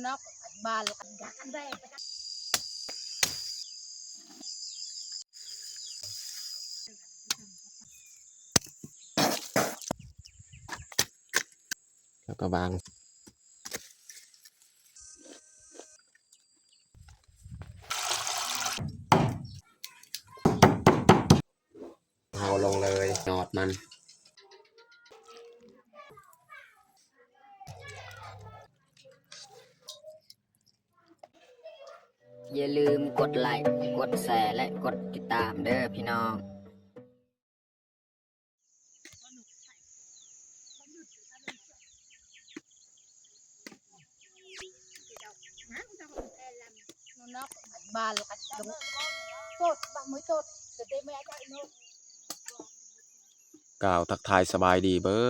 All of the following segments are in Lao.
ນອກບາລກັນໄດ້ ແລ້ວກໍວາງ ເຮົາລົງເລີຍຍອດມັນ. ຢ່າລືມກົດໄລ, ກົດແຊ ແລະ ກົດຕິດຕາມເດີພີ່ນ້ອງ. ກ່າວທັກທາຍສະບາຍດີເບີ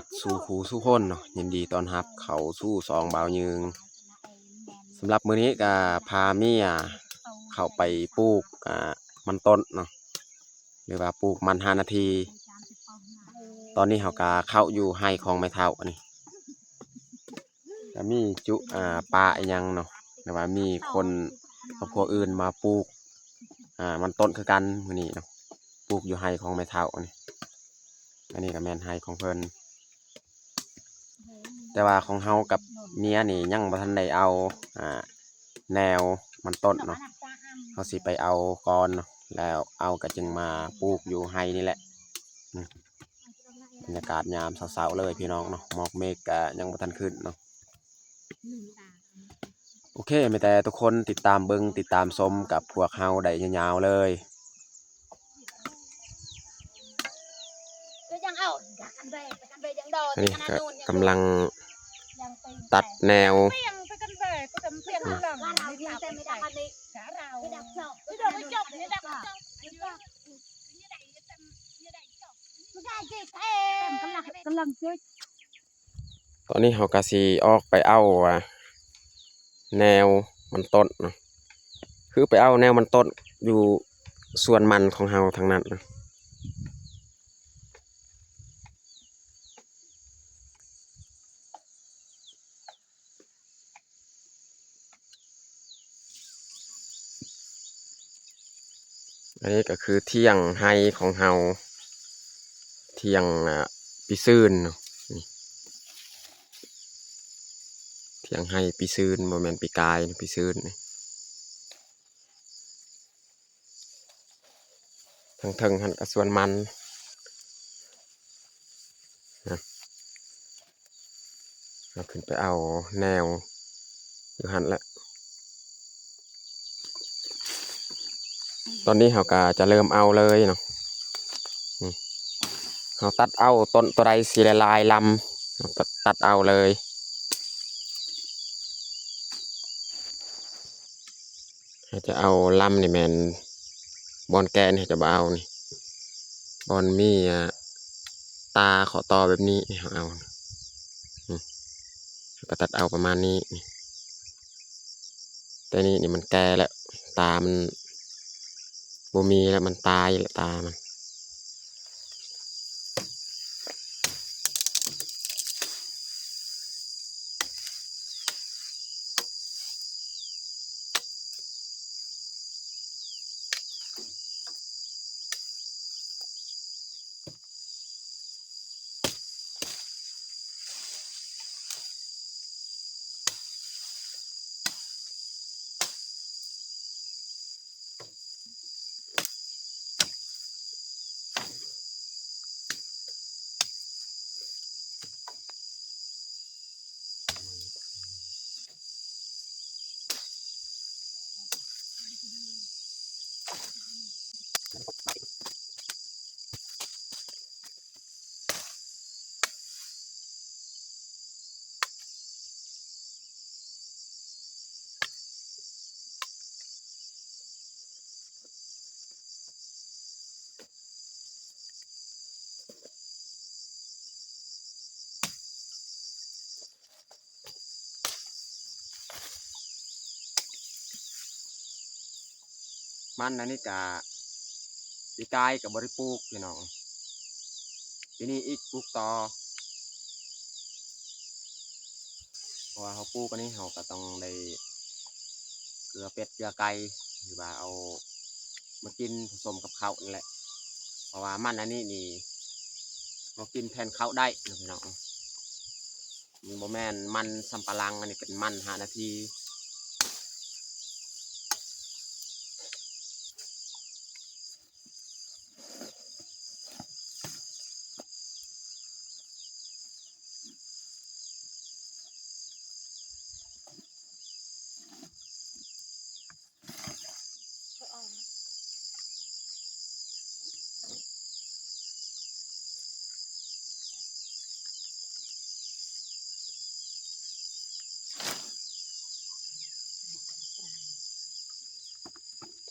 ດສູ່ຄູ່ສູ່ຄົນເນາະ, ຍິນດີຕ້ອນຮັບເຂົ້າສູ່ຊ່ອງບ່າວຍືງ. ສຳລັບມື້ນີ້ກໍພາເມຍເຂົ້າໄປປູກ ອາ ມັນຕົ້ນເນາະ ຫຼືວ່າປູກມັນຫ້ານາທີ. ຕອນນີ້ເຮົາກໍເຂົ້າຢູ່ໄຮ່ຂອງແມ່ເຖົ້າ ອັນນີ້ກໍມີຈຸ ອາ ປາອີ່ຫຍັງເນາະ ຫຼືວ່າມີຄົນຄອບຄົວອື່ນມາປູກ ອາ ມັນຕົ້ນຄືກັນມື້ນີ້ເນາະ, ປູກຢູ່ໄຮ່ຂອງແມ່ເຖົ້າ ອັນນີ້ ອັນນີ້ກໍແມ່ນໄຮ່ຂອງເພິ່ນ. ແຕ່ວ່າຂອງເຮົາກັບເມຍນີ້ຍັງບໍ່ທັນໄດ້ເອົາ ອາ ແນວມັນຕົ້ນເນາະ, ເຮົາຊິໄປເອົາກ່ອນເນາະ ແລ້ວເອົາກໍຈຶ່ງມາປູກຢູ່ໄຮ່ນີ້ແຫຼະ. ອາ ບັນຍາກາດຍາມເຊົ້າໆເລີຍພີ່ນ້ອງເນາະ, ໝອກເມກກໍຍັງບໍ່ທັນຂຶ້ນເນາະ. ໂອເຄ ມີແຕ່ທຸກຄົນຕິດຕາມເບິ່ງ ຕິດຕາມຊົມກັບພວກເຮົາໄດ້ຍາວໆເລີຍ. ອັນນີ້ກໍກຳລັງຕັດແນວ. ຕອນນີ້ເຮົາກໍຊິອອກໄປເອົາ ອາ ແນວມັນຕົ້ນເນາະ, ຄືໄປເອົາແນວມັນຕົ້ນຢູ່ສວນມັນຂອງເຮົາທາງນັ້ນເນາະ. ອັນນີ້ກໍຄືທ່ຽງໄຮ່ຂອງເຮົາ, ທ່ຽງ ອາ ປີຊືນເນາະ, ນີ້ ທ່ຽງໄຮ່ປີຊືນ ບໍ່ແມ່ນປີກາຍ ປີຊືນນີ້. ທາງເທິງຫັ້ນກໍສວນມັນນະ, ເຮົາຂຶ້ນໄປເອົາແນວຢູ່ຫັ້ນແຫຼະ. ຕອນນີ້ເຮົາກໍຈະເລີ່ມເອົາເລີຍເນາະ, ນີ້ ເຮົາຕັດເອົາຕົ້ນໂຕໃດຊິຫຼາຍໆລຳ ເຮົາຕັດ ຕັດເອົາເລີຍ. ເຮົາຈະເອົາລຳນີ້ແມ່ນ ບ່ອນແກ່ນີ້ເຮົາຈະບໍ່ເອົານີ້, ບ່ອນມີ ອາ ຕາຂໍ້ຕໍ່ແບບນີ້ນີ້ເຮົາເອົາ. ນີ້ ເຮົາກໍຕັດເອົາປະມານນີ້ນີ້, ແຕ່ນີ້ນີ້ມັນແກ່ແລ້ວ, ຕາມັນບໍ່ມີແລ້ວ, ມັນຕາຍແລ້ວຕາມັນ. ມັນອັນນີ້ກະ ປີກາຍກະບໍ່ໄດ້ປູກພີ່ນ້ອງ, ປີນີ້ອີກປູກຕໍ່. ໂອ າະວ່າເຮົາປູກອັນນີ້ ເຮົາກໍຕ້ອງໄດ້ເກືອເປັດເກືອໄກ່ ຫຼືວ່າເອົາມາກິນປະສົມກັບເຂົ້ານັ້ນແຫຼະ ເພາະວ່າມັນອັນນີ້ນີ້ ເຮົາກິນແທນເຂົ້າໄດ້ເນາະພີ່ນ້ອງ. ມັນບໍ່ແມ່ນມັນສຳປະຫຼັງ ອັນນີ້ເປັນມັນຫ້ານາທີ.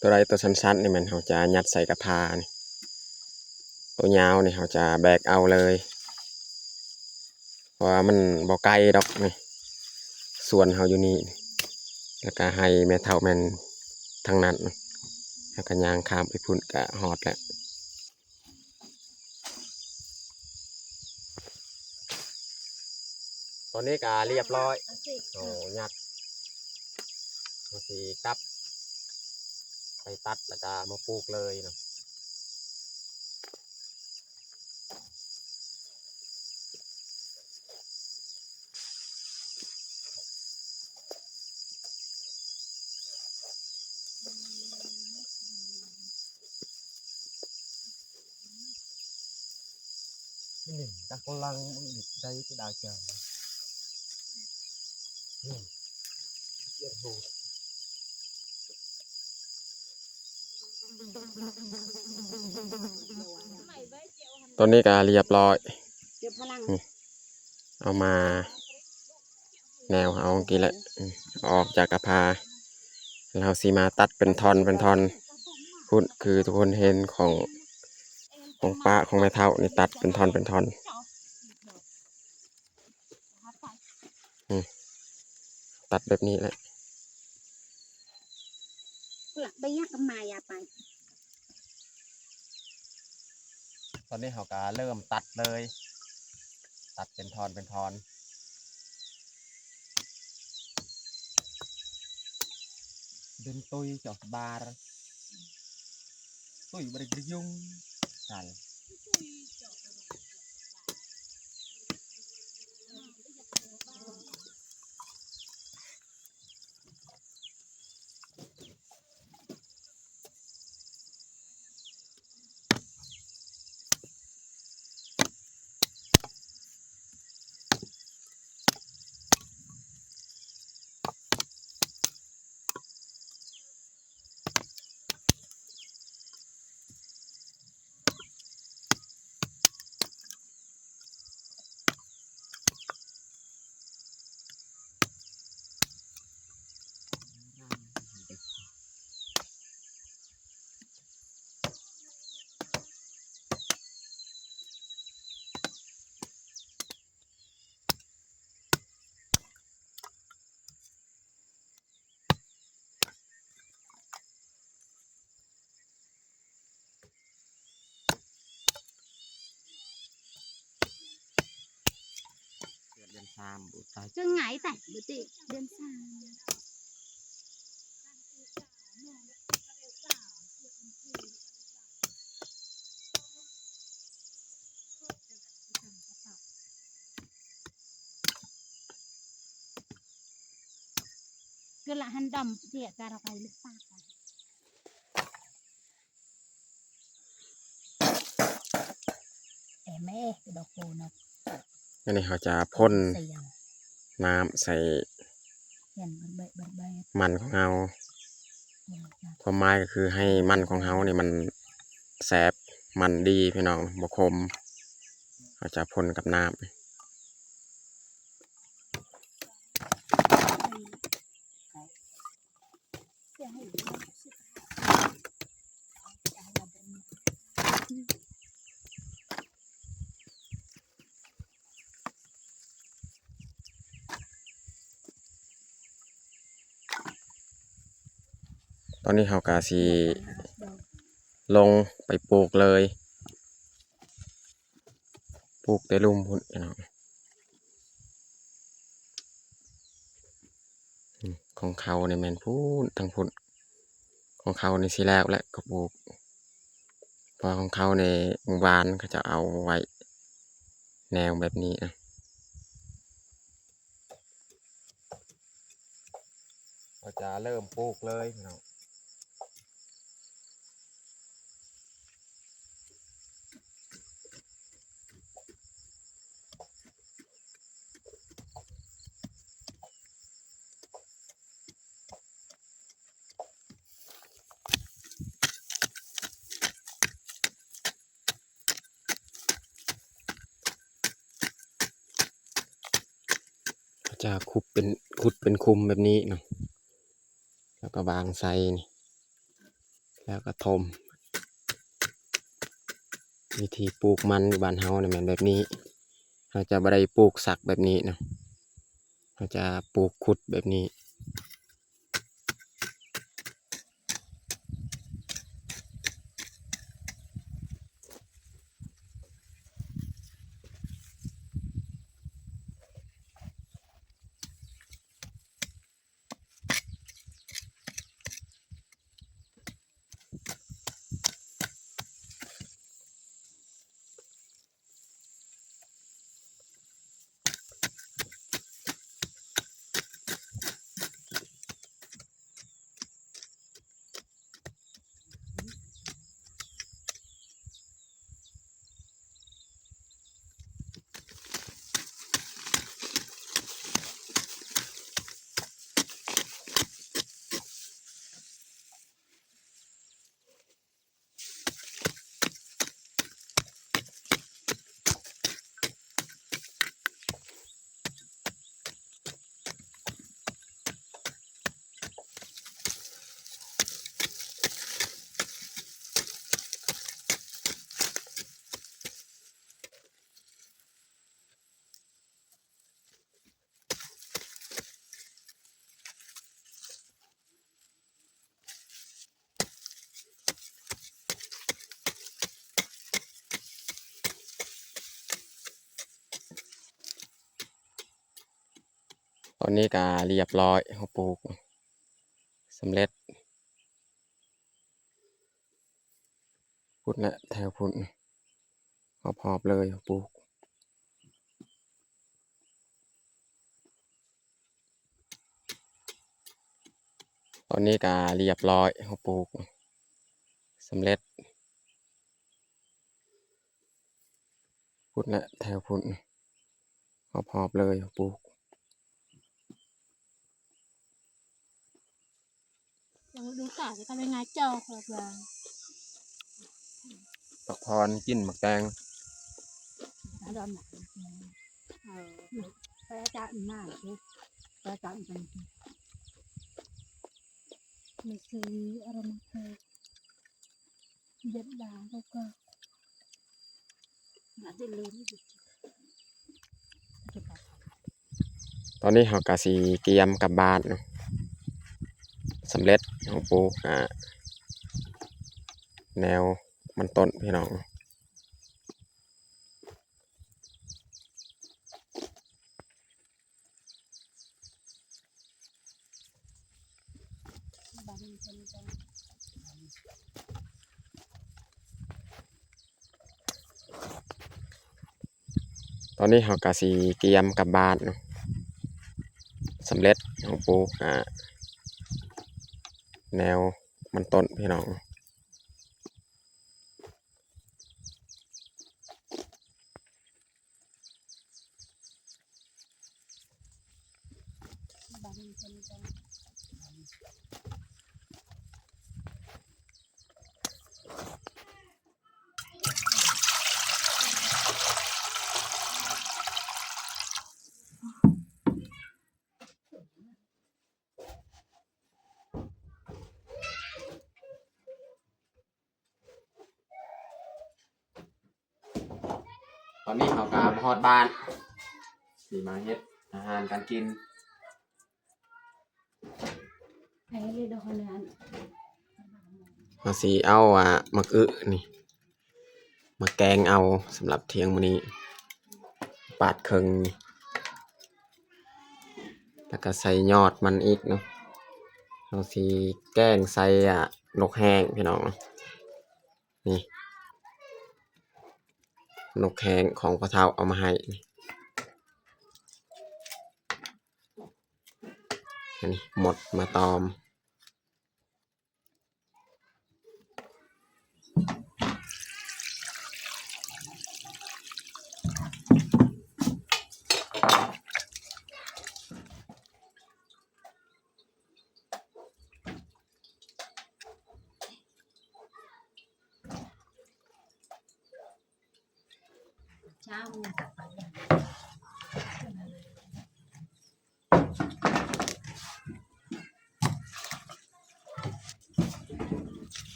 ຕົວໃດຕົວສັ້ນໆ ນີ້ແມ່ນເຮົາຈະຍັດໃສ່ກະພານີ້ ຕົວຍາວນີ້ເຮົາຈະແບກເອົາເລີຍ ເພາະວ່າມັນບໍ່ໄກດອກນີ້ ສວນເຮົາຢູ່ນີ້ ແລ້ວກະໄຮ່ແມ່ເຖົ້າແມ່ນທາງນັ້ນ ແລ້ວກະຍ່າງຂ້າມໄປພຸ້ນກະຮອດແລ້ວ. ຕອນນີ້ກະລຽບຮ້ອຍ ໂອ້ ຍັດ ເຮົາຊິກັບໄປຕັດ ແລ້ວກະມາປູກເລີຍເນາະ. ຕອນນີ້ກໍຮຽບຮ້ອຍ ເອົາມາແນວເອົາກີ້ແຫຼະ ອອກຈາກກະພາ ແລ້ວເຮົາຊິມາຕັດເປັນທ່ອນເປັນທ່ອນ ພຸ້ນ ຄືທຸກຄົນເຫັນຂອງ ຂອງປ້າຂອງແມ່ເຖົ້ານີ້ ຕັດເປັນທ່ອນເປັນທ່ອນ ອືມ ຕັດແບບນີ້ແຫຼະ ຕອນນີ້ເຮົາກໍເລີ່ມຕັດເລີຍ ຕັດເປັນທ່ອນເປັນທ່ອນ. ເປັນຕຸ້ຍຈອກບາຣ ຕຸ້ຍບໍ່ໄດ້ກະຍຸງກັນ. ເດືອນສາມ ໂອ້ຕາຍ ຈັ່ງໄງແຕ່ບໍ່ຕິເດືອນສາມ. ອັນນີ້ເຮົາຈະພົ່ນນ້ຳໃສ່ມັນຂອງເຮົາ ຄວາມໝາຍກໍຄືໃຫ້ມັນຂອງເຮົານີ້ມັນແຊບ ມັນດີພີ່ນ້ອງ ບໍ່ຂົມ ເຮົາຈະພົ່ນກັບນ້ຳ. ຕອນນີ້ເຮົາກະຊິລົງໄປປູກເລີຍ ປູກແຕ່ລຸ່ມພຸ້ນພີ່ນ້ອງ. ອືມ ຂອງເຂົານີ້ແມ່ນພຸ້ນ ທາງພຸ້ນ ຂອງເຂົານີ້ຊິແລ້ວແຫຼະ ເຂົາປູກ ເພາະວ່າຂອງເຂົານີ້ໝູ່ບ້ານເຂົາເຈົ້າເອົາໄວ້ແນວແບບນີ້ນະ ເຂົາຈະເລີ່ມປູກເລີຍພີ່ນ້ອງ. ເຂົາຈະຂຸດເປັນ ຂຸດເປັນຂຸມແບບນີ້ເນາະ ແລ້ວກໍວາງໃສ່ນີ້ ແລ້ວກໍຖົມ. ວິທີປູກມັນຢູ່ບ້ານເຮົານີ້ແມ່ນແບບນີ້ ເຮົາຈະບໍ່ໄດ້ປູກສັກແບບນີ້ເນາະ ເຮົາຈະປູກຂຸດແບບນີ້. ຕອນນີ້ກະລຽບລ້ອຍ ເຮົາປູກສຳເລັດ. ພຸ້ນແຫຼະ ແຖວພຸ້ນ ຮອບໆເລີຍປູກ. ຕອນນີ້ກະລຽບລ້ອຍ ເຮົາປູກສຳເລັດ. ພຸ້ນແຫຼະ ແຖວພຸ້ນ ຮອບໆເລີຍປູກ. ເຈົ້າດູກາຊິເຂົ້າໄປງາເຈົ້າ ເຂົາວ່າ ພັກຜ່ອນ ກິນໝາກແຕງ ອາດອນນະ ເອີ ໄປອາຈານມາ ໄປອາຈານກັນ ໄປຊື້ອາຣາມາ ເຢັດດາ ແລ້ວກໍ ຕອນນີ້ເຮົາກະຊິກຽມກັບບ້ານເນາະ ສຳເລັດ ເຮົາປູກ ອາ ແນວມັນຕົ້ນ ພີ່ນ້ອງ. ຕອນນີ້ເຮົາກະຊິກຽມກັບບ້ານເນາະ ສຳເລັດ ເຮົາປູກ ອາ ແນວມັນຕົ້ນ ພີ່ນ້ອງ. ຕອນນີ້ເຮົາກະມາຮອດບ້ານ ຊິມາເຮັດອາຫານການກິນ. ເຮົາຊິເອົາ ອາ ໝາກອຶນີ້ ມາແກງເອົາ ສຳລັບທ່ຽງມື້ນີ້ ປາດເຄິ່ງນີ້. ແລ້ວກໍໃສ່ຍອດມັນອີກເນາະ. ເຮົາຊິແກງໃສ່ ອ່າ ນົກແຮ້ງ ພີ່ນ້ອງເນາະ. ນີ້ ນົກແຮ້ງຂອງພໍ່ເຖົ້າເອົາມາໃຫ້ ອັນນີ້ມົດມາຕອມ.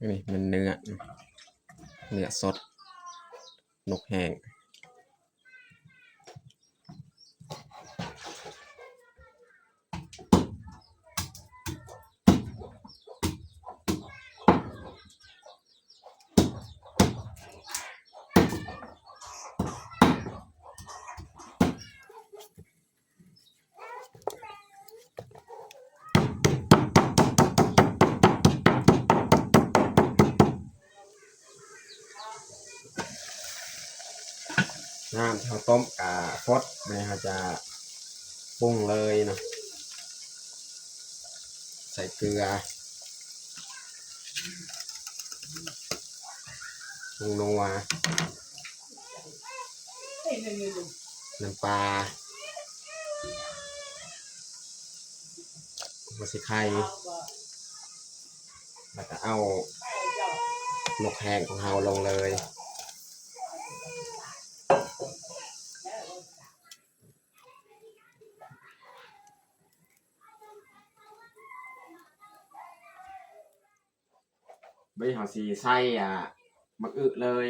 ນີ້ແມ່ນເນື້ອ ເນື້ອສົດນົກແຮ້ງ. ນ້ຳທີ່ເຮົາຕົ້ມກະຟົດ, ບາດນີ້ເຮົາຈະປຸງເລີຍເນາະ, ໃສ່ເກືອ, ຜົງນົວ, ນ້ຳປາ, ຫົວສີໄຄ, ແລ້ວກໍເອົານົກແຮ້ງຂອງເຮົາລົງເລີຍ. ບາດນີ້ເຮົາຊິໃສ່ ອ່າ ໝາກອຶເລີຍ.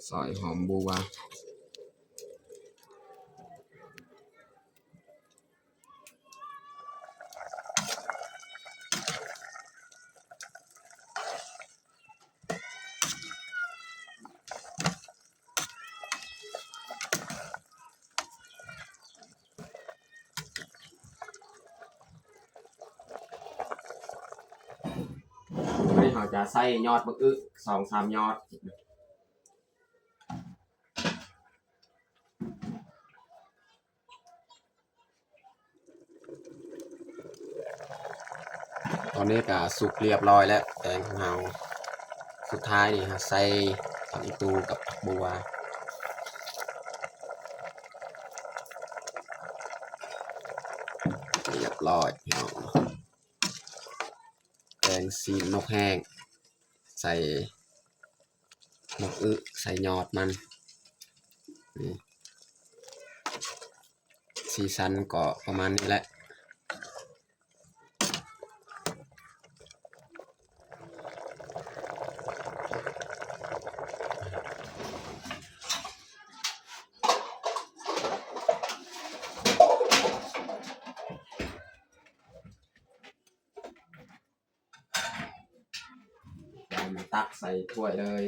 ຊອຍຫອມບົ່ວ. ບາດນີ້ເຮົາຈະໃສ່ຍອດໝາກອຶສອງສາມຍອດ. ຕອນນີ້ກໍສຸກລຽບຮ້ອຍແລ້ວ ແກງຂອງເຮົາ. ສຸດທ້າຍນີ້ເຮົາໃສ່ຜັກອີ່ຕູກັບຜັກບົ່ວ. ລຽບຮ້ອຍພີ່ນ້ອງ, ແກງຊີ້ນນົກແຮ້ງ ໃສ່ໝາກອຶ ໃສ່ຍອດມັນ. ນີ້ ສີສັນກໍປະມານນີ້ແຫຼະ. ເອົາມາຕັກໃສ່ຖ້ວຍເລີຍ.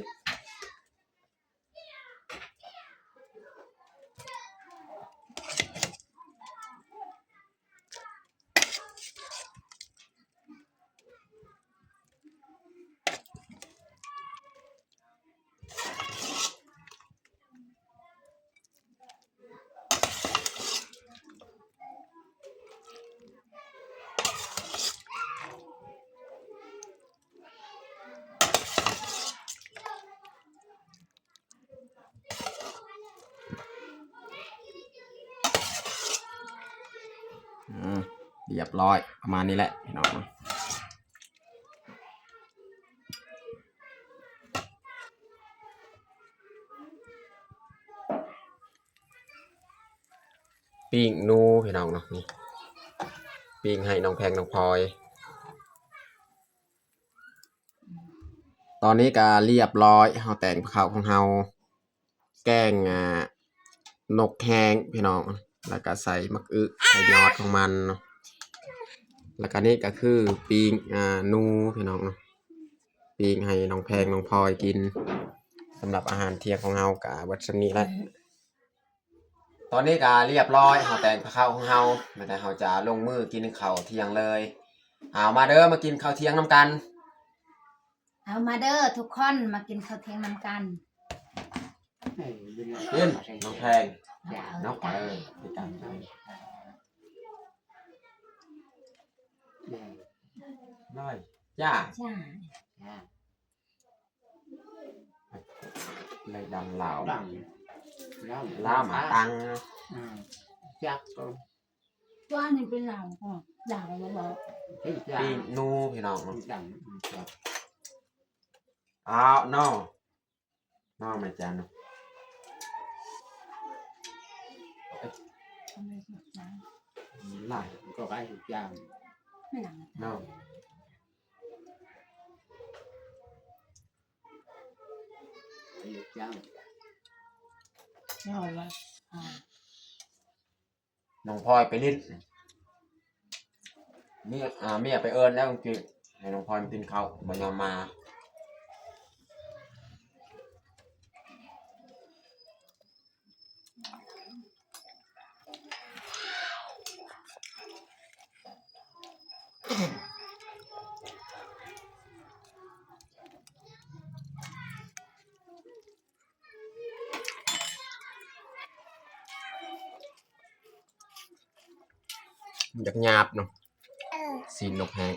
ອືມ ລຽບຮ້ອຍ ປະມານນີ້ແຫຼະພີ່ນ້ອງ. ປີ້ງໜູພີ່ນ້ອງເນາະ, ນີ້ ປີ້ງໃຫ້ນ້ອງແພງນ້ອງພອຍ. ຕອນນີ້ກະລຽບລ້ອຍ ເຮົາແຕ່ງເຂົ້າຂອງເຮົາ ແກງ ອ່າ ນົກແຮງພີ່ນ້ອງ ແລ້ວກະໃສ່ໝາກອຶ ໃສ່ຍອດຂອງມັນເນາະ ແລ້ວກະນີ້ກະຄືປີ້ງ ອ່າ ໜູພີ່ນ້ອງເນາະ ປີ້ງໃຫ້ນ້ອງແພງນ້ອງພອຍກິນ. ສຳລັບອາຫານທ່ຽງຂອງເຮົາກະເບິດສ່ຳນີ້ແຫຼະ. ຕອນນີ້ກະລຽບລ້ອຍ ເຮົາແຕ່ງເຂົ້າຂອງເຮົາ ແລ້ວກະເຮົາຈະລົງມືກິນເຂົ້າທ່ຽງເລີຍ. ເອົາ ມາເດີ ມາກິນເຂົ້າທ່ຽງນຳກັນ. ເອົາ ມາເດີທຸກຄົນ ມາກິນເຂົ້າທ່ຽງນຳກັນ. ກິນ ນ້ອງແພງ ເອົາ ເນາະ ເອີ ຄືກັນ ນ້ອຍ ຈ້າ ຈ້າ ໄລດຳລາວ ດຳ ລາວ ລາວມາຕັ້ງ ອືມ ຈັກ ຕົວນີ້ເປັນລາວ ລາວແລ້ວບໍ່ ປີ້ງໜູພີ່ນ້ອງເນາະ ອ້າວ ເນາະ ເນາະ ແມ່ຈັນເນາະ ຫຼາຍ ກໍໄດ້ທຸກຢ່າງ ເນາະ. ນ້ອງພອຍໄປຫຼິ້ນ ເມຍ ອ່າ ເມຍໄປເອີ້ນແລ້ວ ໃຫ້ນ້ອງພອຍມາກິນເຂົ້າ ບໍ່ຍອມມາ. ມັນຢາກຫຍາບເນາະ ຊີ້ນນົກແຮງ.